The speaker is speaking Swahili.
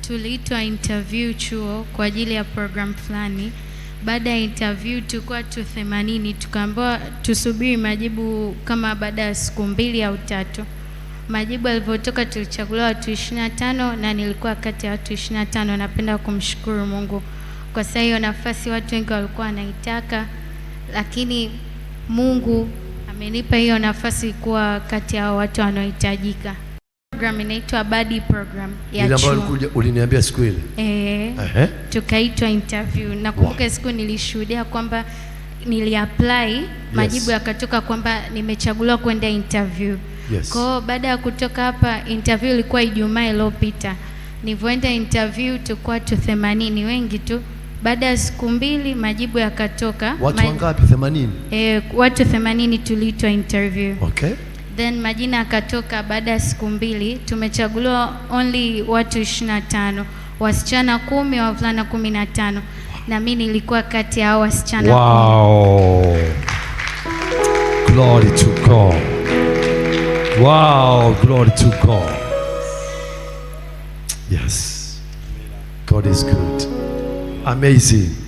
Tuliitwa interview chuo kwa ajili ya program fulani. Baada ya interview tulikuwa watu 80, tukaambiwa tusubiri majibu kama baada ya siku 2 au 3. Majibu yalivyotoka tulichaguliwa watu 25 na nilikuwa kati ya watu 25. Napenda kumshukuru Mungu kwa sababu hiyo nafasi watu wengi walikuwa wanaitaka, lakini Mungu amenipa hiyo nafasi kuwa kati ya hao watu wanaohitajika. Program inaitwa Buddy program ya Ile ambayo chuo. Uliniambia siku ile. Eh, tukaitwa interview. Nakumbuka siku nilishuhudia kwamba niliapply, majibu yakatoka kwamba nimechaguliwa kwenda interview. Kwa hiyo baada ya kutoka hapa, interview ilikuwa Ijumaa iliyopita. Nilivyoenda interview tulikuwa watu 80, wengi tu. Baada ya siku 2 majibu yakatoka. Watu wangapi? 80? Eh, watu 80 tuliitwa interview. Then majina akatoka baada ya siku 2, tumechaguliwa only watu 25, wasichana 10, wavulana 15, na mimi nilikuwa kati ya hao wasichana 10. Wow. Glory to God. Wow, glory to God. Yes. God is good. Amazing.